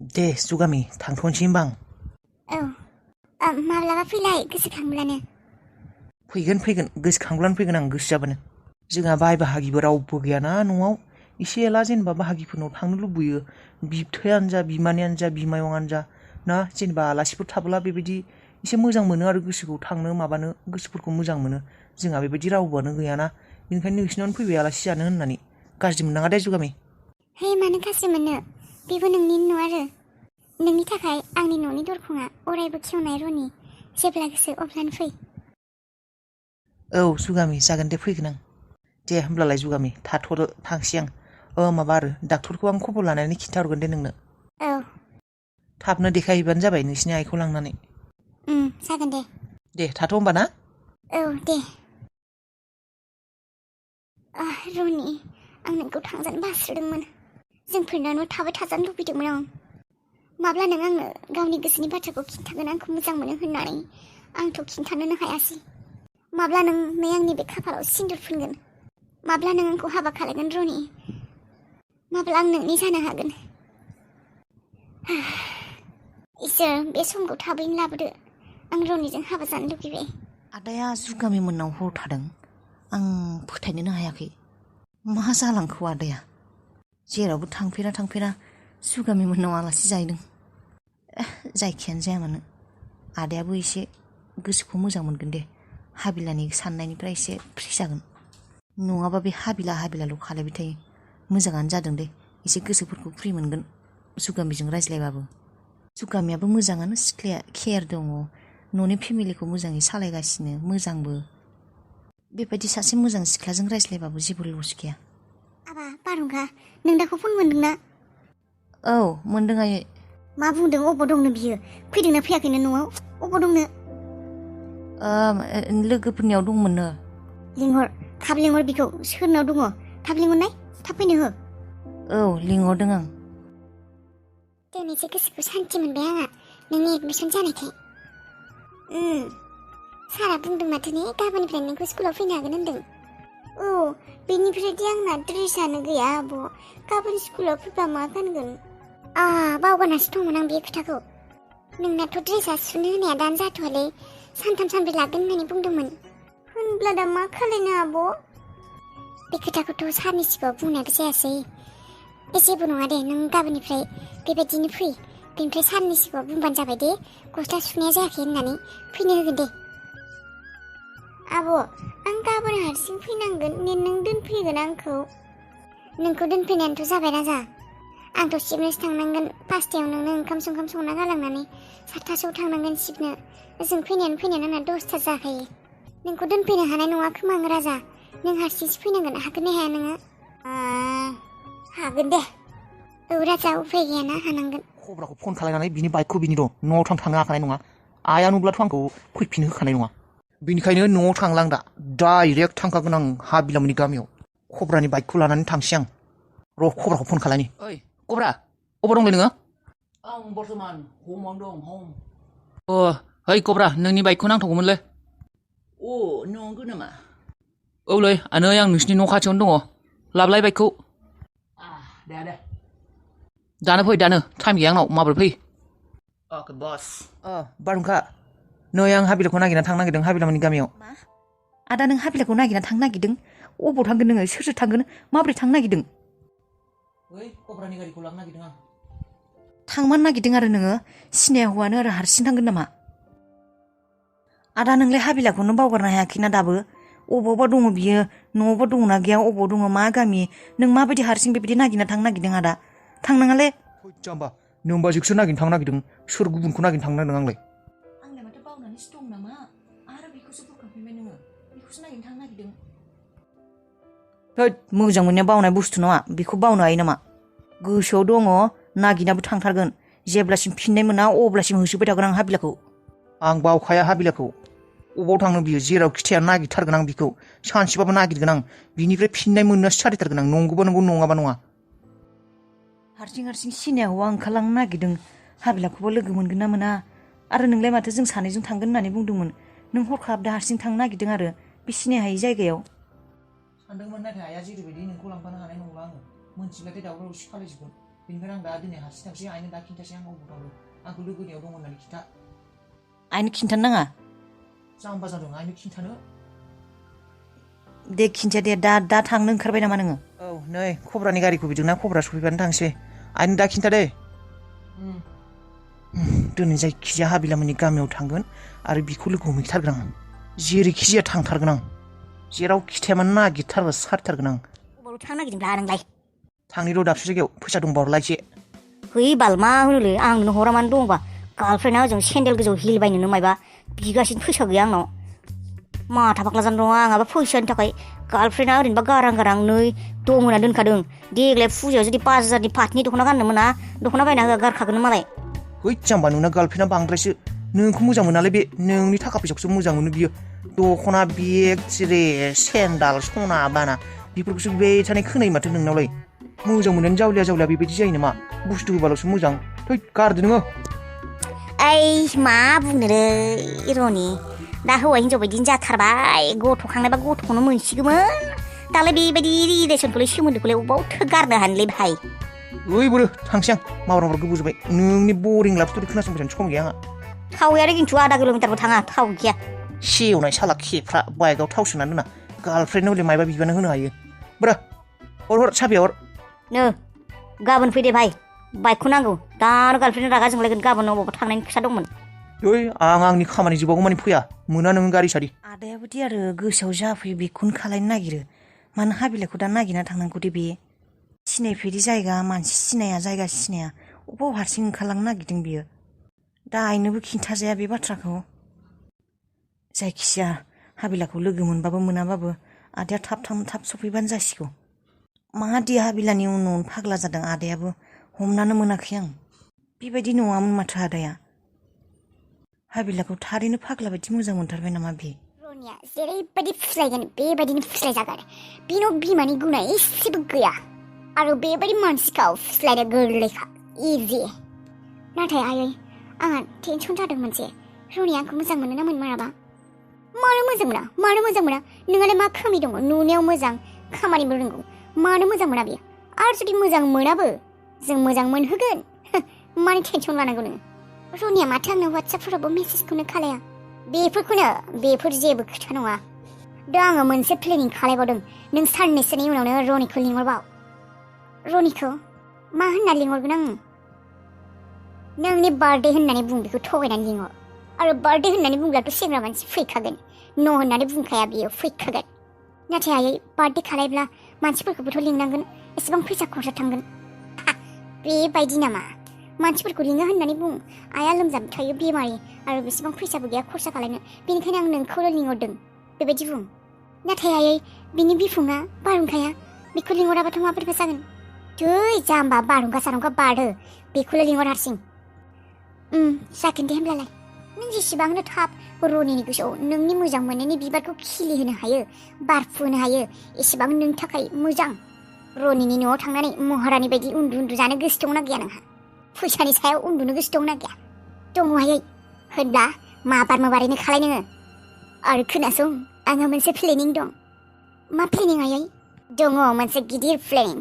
दे जुगामि थांथ'नोसै होमबा आं। औ माब्लाबा फैलाय गोसोखांब्लानो। फैगोन गोसोखांब्लानो फैगोन आं गोसो जाबानो। जोंहा बाय बाहागिबो रावबो गैयाना न'आव। एसे एला जेनेबा बाहागिफोरनाव थांनो लुबैयो। बिबथैयानो जा बिमानैयानो जा बिमायंआनो जा ना जेनेबा आलासिफोर थाब्ला बेबायदि एसे मोजां मोनो आरो गोसोखौ थांनो माबानो गोसोफोरखौ मोजां मोनो। जोंहा बेबायदि रावबोआनो गैयाना बेनिखायनो नोंसिनावनो फैबाय आलासि जानो होननानै। गाज्रि मोननाङा दे जुगामि। हे मानो गाज्रि मोननो, बेबो नोंनि न' आरो नोंनि थाखाय आंनि न'नि दरखङा अरायबो खेवनाय रनि। जेब्ला गोसो अब्लानो फै। औ जुगामि जागोन दे फैगोन आं। दे होमब्लालाय जुगामि थाथ'दो थांसै आं। माबा आरो डाक्टरखौ आं खबर लानानै खिन्थाहरगोन दे नोंनो। औ थाबनो देखायहैबानो जाबाय नोंसिनि आइखौ लांनानै। जागोन दे। दे थाथ' होमबा ना। औ दे। रनि, आं नोंखौ थांजानो बास्रोदोंमोन। जोंफोरनावनो थाबाय थाजानो लुबैदोंमोन आं। माब्ला नों आंनो गावनि गोसोनि बाथ्राखौ खिन्थागोन आंखौ मोजां मोनो होननानै आंथ' खिन्थानोनो हायासै। माब्ला नों आंनि बे खाफालाव सिन्दुर फुनगोन? माब्ला नों आंखौ हाबा खालामगोन रनि? माब्ला आं नोंनि जानो हागोन? इसोर बे समखौ थाबैनो लाबोदो। आं रनिजों हाबा जानो लुबैबाय। आदाया जुगामि मोननाव हर थादों। आं फोथायनोनो हायाखै। मा जालांखो आदाया? जेरावबो थांफेरा जुगामि मोननाव आलासि जाहैदों। जायखियानो जाया मानो आदायाबो एसे गोसोखौ मोजां मोनगोन दे। हाबिलानि साननायनिफ्राय एसे फ्रि जागोन। नङाबा बे हाबिलाल' खालायबाय थायो। मोजाङानो जादों दे, एसे गोसोफोरखौ फ्रि मोनगोन जुगामिजों रायज्लायबाबो। जुगामियाबो मोजाङानो, सिख्लाया केयार दङ, न'नि फेमिलिखौ मोजाङै सालायगासिनो, मोजांबो। बेबायदि सासे मोजां सिख्लाजों रायज्लायबाबो जेबो लस गैया। आबा बारहुंखा, नोंदाखौ फन मोन्दोंना? औ मोनदों आयै। मा बुंदों? अबाव दंनो बियो? फैदोंना फैयाखैनो न'आव? अबाव दंनो? लोगोफोरनियाव दंमोननो। थाब लिंहर बिखौ। सोरनाव दङ? थाब लिंहरनाय, थाब फैनो हो। औ लिंहरदों आं। दिनैसो गोसोखौ सान्थि मोनबाय आंहा नोंनि एडमिसन जानायखाय। सारा बुंदों माथो ने, गाबोननिफ्राय नोंखौ स्कुलाव फैनो हागोन होनदों। औ, बेनिफ्रायदि आंना ड्रेसानो गैया आब'। गाबोन स्कुलाव फैबा मा गानगोन? बावगारनासो दंमोन आं बे खोथाखौ। नोंनाथ' ड्रेसा सुनो होनाया दानो जाथ'वालै, सानथाम सानब्रै लागोन होननानै बुंदोंमोन। होनब्ला दा मा खालायनो आब'? बे खोथाखौथ' सारनि सिगाङाव बुंनायबो जायासै। जेबो नङा दे, नों गाबोननिफ्राय बेबायदिनो फै। बेनिफ्राय सारनि सिगाङाव बुंबानो जाबाय दे, गस्ला सुनाया जायाखै होननानै फैनो होगोन दे। आब', आं गाबोन हारसिं फैनांगोन नों दोनफैगोन आंखौ? नोंखौ दोनफैनायानोथ' जाबाय राजा। आंथ' सिबनोसो थांनांगोन। 5टायाव नोंनो ओंखाम संना गालांनानै 7टासोआव थांनांगोन सिबनो। जों फैनायानो आंना 10ता जाखायो। नोंखौ दोनफैनो हानाय नङा खोमा आं राजा। नों हारसिंसो फैनांगोन। हागोन ना हाया नोङो? हागोन दे। औ राजा, उफाय गैयाना, हानांगोन। खबराखौ फन खालायनानै बिनि बाइकखौ बिनि दं। न'आव थांनो हाखानाय नङा। आइया नुब्लाथ' आंखौ फैफिननो होखानाय नङा। बेनिखायनो न'आव थांलां दा। डाइरेक्ट थांखागोन आं हाबिलामोननि गामियाव। खब्रानि बाइकखौ लानानै थांसै आं। र' खबराखौ फन खालायनि। ओइ खब्रा, अबाव दंलै नोङो? आं बर्थमान हमावनो दं, हम। ओइ खब्रा, नोंनि बाइकखौ नांथारगौमोनलै। नंगौ नामा? औलै आनै, आं नोंसिनि न' खाथियावनो दङ। लाबोलाय बाइकखौ। दे। दानो फै, टाइम गैया आंनाव। माबोरै फै? अके बस। बारहुंखा, नै आं हाबिलाखौ नागिरना थांनो नागिरदों, हाबिलामोननि गामियाव। मा? आदा नों हाबिलाखौ नागिरना थांनो नागिरदों? अबाव थांगोन नोङो? सोरजों थांगोन? माबोरै थांनो नागिरदों? ओइ खब्रानि गारिखौ लांनो नागिरदों आं। थांमारनो नागिरदों आरो नोङो? सिनाया हौवानो आरो हारसिं थांगोन नामा? आदा नोंलाय हाबिलाखौनो बावगारनो हायाखैना दाबो? अबावबा दङ बियो, न'आवबा दङना गैया, अबाव दङ, मा गामि? नों माबायदि हारसिं बेबायदि नागिरना थांनो नागिरदों आदा? थांनाङालै। जाम्बा, नोंबाजैखौसो नागिरनो थांनो नागिरदों। सोर गुबुनखौ नागिरनो थांनो नागिरदों आंलाय? आंलाय माथो बावनानैसो दं नामा? आरो बेखौसो बुरखांफिनबाय नोङो? बेखौसो नागिरनो थांनो नागिरदों? थोद, मोजां मोननाया बावनाय बुस्थु नङा, बेखौ बावनो हायो नामा? गोसोआव दङ, नागिरनाबो थांथारगोन। जेब्लासिम फिननाय मोना अब्लासिम होसोबाय थागोन आं हाबिलाखौ। आं बावखाया हाबिलाखौ। अबाव थांनो बियो? जेराव खिथाया नागिरथारगोन आं बिखौ। सानसेबाबो नागिरगोन आं। बिनिफ्राय फिननाय मोननासो सारिथारगोन आं। नंगौबा नंगौ, नङाबा नङा। हारसिं सिनाया हौवा ओंखारलांनो नागिरदों। हाबिलाखौबो लोगो मोनगोन ना मोना? आरो नोंलाय माथो जों सानैजों थांगोन होननानै बुंदोंमोन? नों हरखाब दा हारसिं थांनो नागिरदों आरो बे सिनाय हायि जायगायाव। सानदोंमोन, नाथाय आइया जेरैबायदि नोंखौ लांफानो हानाय नंला आङो। मोनथिब्लाथाय दावराव दावसि खालायजोबगोन। बेनिखायनो आं दा दिनै हारसिं थांसै आइनो दा खिन्थासै आं अबाव दं आंखौ लोगोनियाव दं होननानै खिन्था आइनो खिन्थानो नाङा जाम्बा जादों आइनो खिन्थानो दे खिन्थिया दे दा थांनो ओंखारबाय नामा नोङो औ नै खब्रानि गारिखौ बिदोंना खब्रा सफैबानो थांसै आइनो दा खिन्था दे दिनै जायखिजाया हाबिलामोननि गामियाव थांगोन आरो बिखौ लोगो हमहैथारगोन आं जेरैखि जाया थांथारगोन आं जेराव खिथाया मानो नागिरथारबा सारथारगोन आं अबाव थांनो नागिरदोंब्ला नोंलाय थांनि र' दाबसे जायगायाव फैसा दंबा हरलाय एसे है बाल मा होनोलै आं नोंनो हरा मानो दङबा गार्लफ्रेन्डआ ओजों सेन्देल गोजौ हिल बायनोनो मायबा बिगासिनो फैसा गैया आंनाव माथा फाग्ला जाना दङ आंहाबो फैसानि थाखाय गार्लफ्रेन्डआ ओरैनोबा गारां नै दं होना दोनखादों देग्लाय फुजायाव जुदि 5,000नि पाटनि दख'ना गाननो मोना दख'ना बायना होआ गारखागोन मालाय है जाम्बा नोंना गार्लफ्रेन्डआ बांद्रायसो नोंखौ मोजां मोनालै बे नोंनि थाखा फैसाखौसो मोजां मोनो बियो दख'ना बेग द्रेस सेन्डाल सना बाना बेफोरखौसो बे थानाय खोनायो माथो नोंनावलाय मोजां मोननानै जावलिया बेबायदि जायो नामा बुस्थु होबाल'सो मोजां थै गारदो नोङो ओइ मा बुंनोलै रनि दा हौवा हिन्जाव बायदिनो जाथारबाय गथ'खांनायबा गथ'खौनो मोनसिगौमोन दालाय बेबायदि रिलेसनखौलाय सोमोन्दोखौलाय अबावथो गारनो हानोलै भाइ ओइ बोरो थांसै आं मावरांफोर गोबाव जाबाय नोंनि बरिं लाबस्ट'रि खोनासंबाय थानो सम गैया आंहा थावयानो खिन्थु आधा किल'मिटारबो थाङा थाव गैया सेवनाय साला खेफ्रा बाइकआव थाव सोनानै दोना गार्लफ्रेन्डनो हले मायबा बिबानो होनो हायो ब्रा हर साबिया हर नो गाबोन फै दे भाइ बाइकखौ नांगौ दानो गार्लफ्रेन्ड रागा जोंलायगोन गाबोन अबावबा थांनायनि खोथा दंमोन ओइ आं आंनि खामानि जोबागौ मानि फैया मोना नोङो गारि सारि आदायाबोदि आरो गोसोआव जाफैयो बेखौनो खालायनो नागिरो मानो हाबिलाखौ दा नागिरना थांनांगौ दे बे सिनायफेरि जायगा मानसि सिनाया जायगा सिनाया अबाव हारसिं ओंखारलांनो नागिरदों बियो दा आइनोबो खिन्थाजाया बे बाथ्राखौ जायखिजाया हाबिलाखौ लोगो मोनबाबो मोनाबाबो आदाया थाब सफैबानो जासिगौ मादि हाबिलानि उन फाग्ला जादों आदायाबो हमनानो मोनाखै आं बेबायदि नङामोन माथो आदाया हाबिलाखौ थारैनो फाग्ला बायदि मोजां मोनथारबाय नामा बे रनिया जेरैबायदि फुस्लायगोन बेबायदिनो फुस्लायजागोन बिनाव बिमानि गुना एसेबो गैया आरो बेबायदि मानसिखौ फुस्लायनो गोरलैखा इजि नाथाय आयै आंहा टेनसन जादों मोनसे रनिया आंखौ मोजां मोनो ना मोनाबा मानो मोजां मोना नोंहालाय मा खामि दङ नुनायाव मोजां खामानिबो रोंगौ मानो मोजां मोना बियो आरो जुदि मोजां मोनाबो जों मोजां मोनहोगोन मानो टेनसन लानांगौ नोङो रनिया माथो आंनो वाट्सएपफोरावबो मेसेजखौनो खालाया बेफोर जेबो खोथा नङा दा आङो मोनसे प्लेनिं खालायबावदों नों साननैसोनि उनावनो रनिखौ लिंहरबाव रनिखौ मा होनना लिंहरगोन आङो नोंनि बार्थडे होननानै बुं बेखौ थगायनानै लिंहर आरो बार्थडे होननानै बुंब्लाथ' सेंग्रा मानसि फैखागोन न' होननानै बुंखाया बियो फैखागोन नाथाय आयै बार्थडे खालायब्ला मानसिफोरखौबोथ' लिंनांगोन एसेबां फैसा खरसा थांगोन बेबायदि नामा मानसिफोरखौ लिङो होननानै बुं आइया लोमजाबाय थायो बेमारि आरो बेसेबां फैसाबो गैया खरसा खालायनो बेनिखायनो आं नोंखौल' लिंहरदों बेबायदि बुं नाथाय आयै बिनि बिफुङा बारहुंखाया बेखौ लिंहराबाथ' माबोरैबा जागोन थै जाम्बा बारहुंखा बारहो बेखौल' लिंहर हारसिं जागोन दे होमब्लालाय नों जेसेबांनो थाब रनिनि गोसोआव नोंनि मोजां मोननायनि बिबारखौ खिलिहोनो हायो बारफुहोनो हायो एसेबां नोंनि थाखाय मोजां रनिनि न'आव थांनानै महारानि बायदि उन्दु जानो गोसो दंना गैया नोंहा फैसानि सायाव उन्दुनो गोसो दंना गैया दङ आयै होनब्ला माबारैनो खालाय नोङो आरो खोनासं आंहा मोनसे प्लेनिं दं मा प्लेनिं आयै दङ मोनसे गिदिर प्लेनिं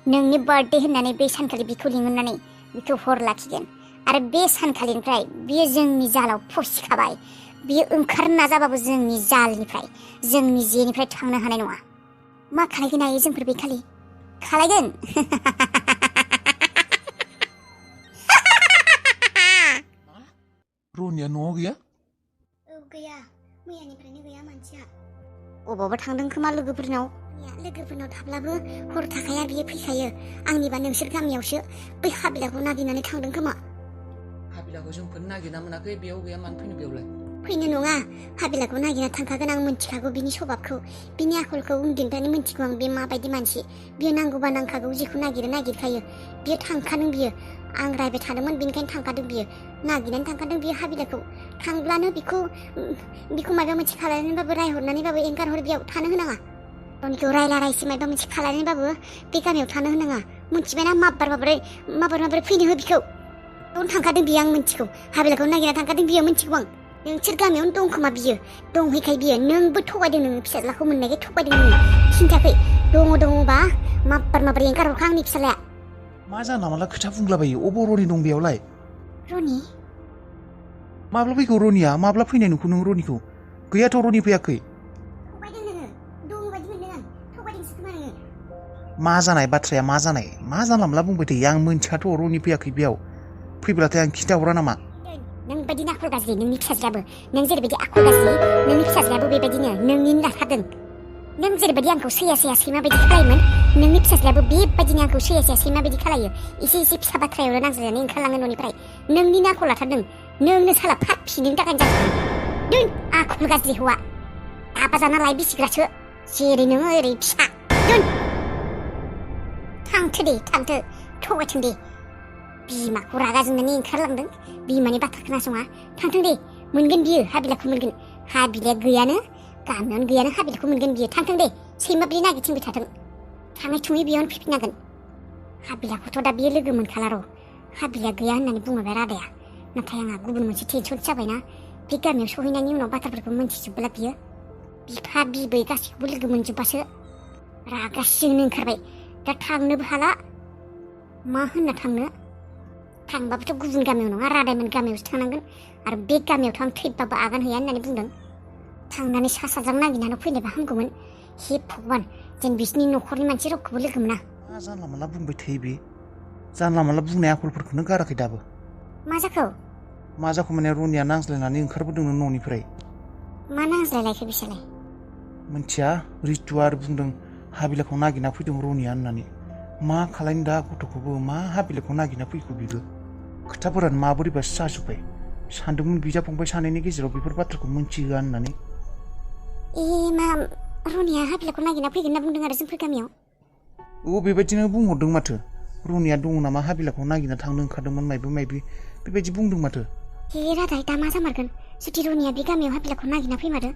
नोंनि बार्थडे होननानै बे सानखालि बिखौ लिंहरनानै बिखौ हर लाखिगोन आरो बे सानखालिनिफ्राय बियो जोंनि जालाव फसिखाबाय बियो ओंखारनो नाजाबाबो जोंनि जालनिफ्राय जोंनि जेनिफ्राय थांनो हानाय नङा मा खालायगोन आयै जोंफोर बे खालि खालायगोन रनिया न'आव गैया गैया मैयानिफ्रायनो गैया मानसिया अबावबा थांदों खोमा लोगोफोरनाव थाब्लाबो हर थाखाया बियो फैखायो आंनिबा नोंसोर गामियावसो बै हाबिलाखौ नागिरनानै थांदों खोमा हाबिलाखौ जोंफोर नागिरना मोनाखै बेयाव गैया मानो फैनो बेयावलाय फैनो नङा हाबिलाखौ नागिरना थांखागोन आं मिन्थिखागौ बिनि स्वभाबखौ बिनि आखलखौ उन्दैनिफ्रायनो मिन्थिगौ आं बे माबायदि मानसि बियो नांगौबा नांखागौ जेखौ नागिरखायो बियो थांखादों बियो आं रायबाय थादोंमोन बेनिखायनो थांखादों बियो नागिरनानै थांखादों बियो हाबिलाखौ थांब्लानो बिखौ माबा मोनसे खालामनानैबाबो रायहरनानैबाबो एंगारहर बेयाव थानो होनाङा रनिखौ रायसे माबा मोनसे खालामनानैबाबो बे गामियाव थानो होनाङा मिन्थिबायना माबारै फैनो हो बिखौ बेयावनो थांखादों बियो आं मिन्थिगौ हाबिलाखौ नागिरना थांखादों बियो मिन्थिगौ आं नोंसोर गामियावनो दं खोमा बियो दंहैखाय बियो नोंबो थगायदों नोङो फिसाज्लाखौ मोननायखाय थगायदों नोङो खिन्थाखै दङबा माबारै एंगारहरखा आंनि फिसाज्लाया मा जानला मानला खोथा बुंलाबायो अबाव रनि दं बेयावलाय रनि माब्ला फैगौ रनिया माब्ला फैनाय नुखौ नों रनिखौ गैयाथ' रनि फैयाखै थगायदों नोङो दं बायदि मोनदों आं थगायदोंसो खोमा नोङो मा जानाय बाथ्राया मा जानाय मा जानला मानला बुंबाय थायो आं मोनथियाथ' रनि फैयाखै बेयाव फैब्लाथाय आं खिथाहरा नामा नों बायदि आखल गाज्रि नोंनि फिसाज्लायाबो नों जेरैबायदि आखल गाज्रि नोंनि फिसाज्लायाबो बेबायदिनो नोंनि लाथारदों नों जेरैबायदि आंखौ सैया सैमा बायदि खालायोमोन नोंनि फिसाज्लायाबो बेबायदिनो आंखौ सैया सैमा बायदि खालायो एसे एसे फिसा बाथ्रायावनो नांज्लायनानै ओंखारलाङो न'निफ्राय नोंनिनो आखल लाथारदों नोंनो साला फाट फिनोनि थाखायनो जादों दोन आखल गाज्रि हौवा हाबा जाना लाय बिसिग्रासो जेरै नोङो ओरै फिसा दोन थांथो दे थांथो थगायथों दे बिमाखौ रागा जोंनानै ओंखारलांदों बिमानि बाथ्रा खोनासङा थांथों दे मोनगोन बियो हाबिलाखौ मोनगोन हाबिलाया गैयानो गामियावनो गैयानो हाबिलखौ मोनगोन बियो थांथों दे सैमा ब्रै नागिरथिंबाय थाथों थाङै थुङै बेयावनो फैफिननांगोन हाबिलाखौथ' दा बियो लोगो मोनखाला र' हाबिला गैया होननानै बुङोबा रादाया नाथाय आंहा गुबुन मोनसे टेनसन जाबायना बे गामियाव सहैनायनि उनाव बाथ्राफोरखौ मोनथिजोबब्ला बियो बिफा बिबै गासैखौबो लोगो मोनजोबबासो रागा जोंनो ओंखारबाय दा थांनोबो हाला मा होनना थांबाबोथ' गुबुन गामियाव नङा रादायमोन गामियावसो थांनांगोन आरो बे गामियावथ' आं थैबाबो आगान हैया होननानै बुंदों थांनानै सा साज्रां नागिरनानै फैनोबा हामगौमोन हे भगबान जेन बिसिनि न'खरनि मानसि रावखौबो लोगो मोना मा जानला मानला बुंबाय थायो बे जानला मानला बुंनाय आखलफोरखौनो गाराखै दाबो मा जाखो माने रनिया नांज्लायनानै ओंखारबोदोंनो न'निफ्राय मा नांज्लायलायखो बिसोरलाय मोनथिया रितुआ आरो बुंदों हाबिलाखौ नागिरना फैदों रनिया होननानै मा खालायनो दा गथ'खौबो मा हाबिलाखौ नागिरना फैखो बिबो खोथाफोरानो माबोरैबासो जाजोब्बाय सानदोंमोन बिदा फंबाय सानैनि गेजेराव बेफोर बाथ्राखौ मोनथिहोआ होननानै मा रनिया हाबिलाखौ नागिरना फैगोन होनना बुंदों आरो जोंफोर गामियाव बेबायदिनो बुंहरदों माथो रनिया दङ नामा हाबिलाखौ नागिरना थांनो ओंखारदोंमोन मायबि बेबायदि बुंदों माथो हे रादाय दा मा जामारगोन जुदि रनिया बे गामियाव हाबिलाखौ नागिरना फैमारो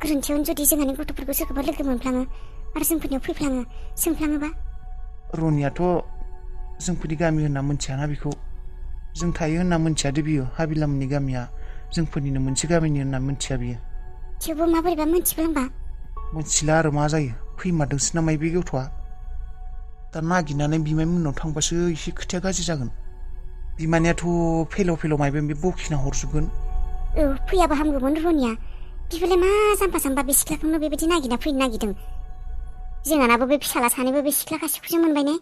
गोरोन्थियावनो जुदि जोंहानि गथ'फोरखौ सोरखौबा लोगो मोनफ्लाङो आरो जोंफोरनियाव फैफ्लाङो सोंफ्लाङोबा रनियाथ' जोंफोरनि गामि होनना मोनथियाना बेखौ जों थायो होनना मोनथियादे बियो हाबिलामोननि गामिया जोंफोरनिनो मोनसे गामिनि होनना मोनथिया बियो थेवबो माबोरैबा मोनथिफ्लांबा मोनथिला आरो मा जायो फैमारदोंसो नामा बे गथ'आ दा नागिरनानै बिमाय मोननाव थांबासो एसे खोथाया गाज्रि जागोन बिमानियाथ' फेलाव मायबा बे बखिना हरजोबगोन फैयाबा हामगौमोन रनिया बिफोरलाय मा जाम्बा बे सिख्लाखौनो बेबायदि नागिरना फैनो नागिरदों जोंहानाबो बे फिसाला सानैबो बे सिख्ला खासिखौसो मोनबाय ने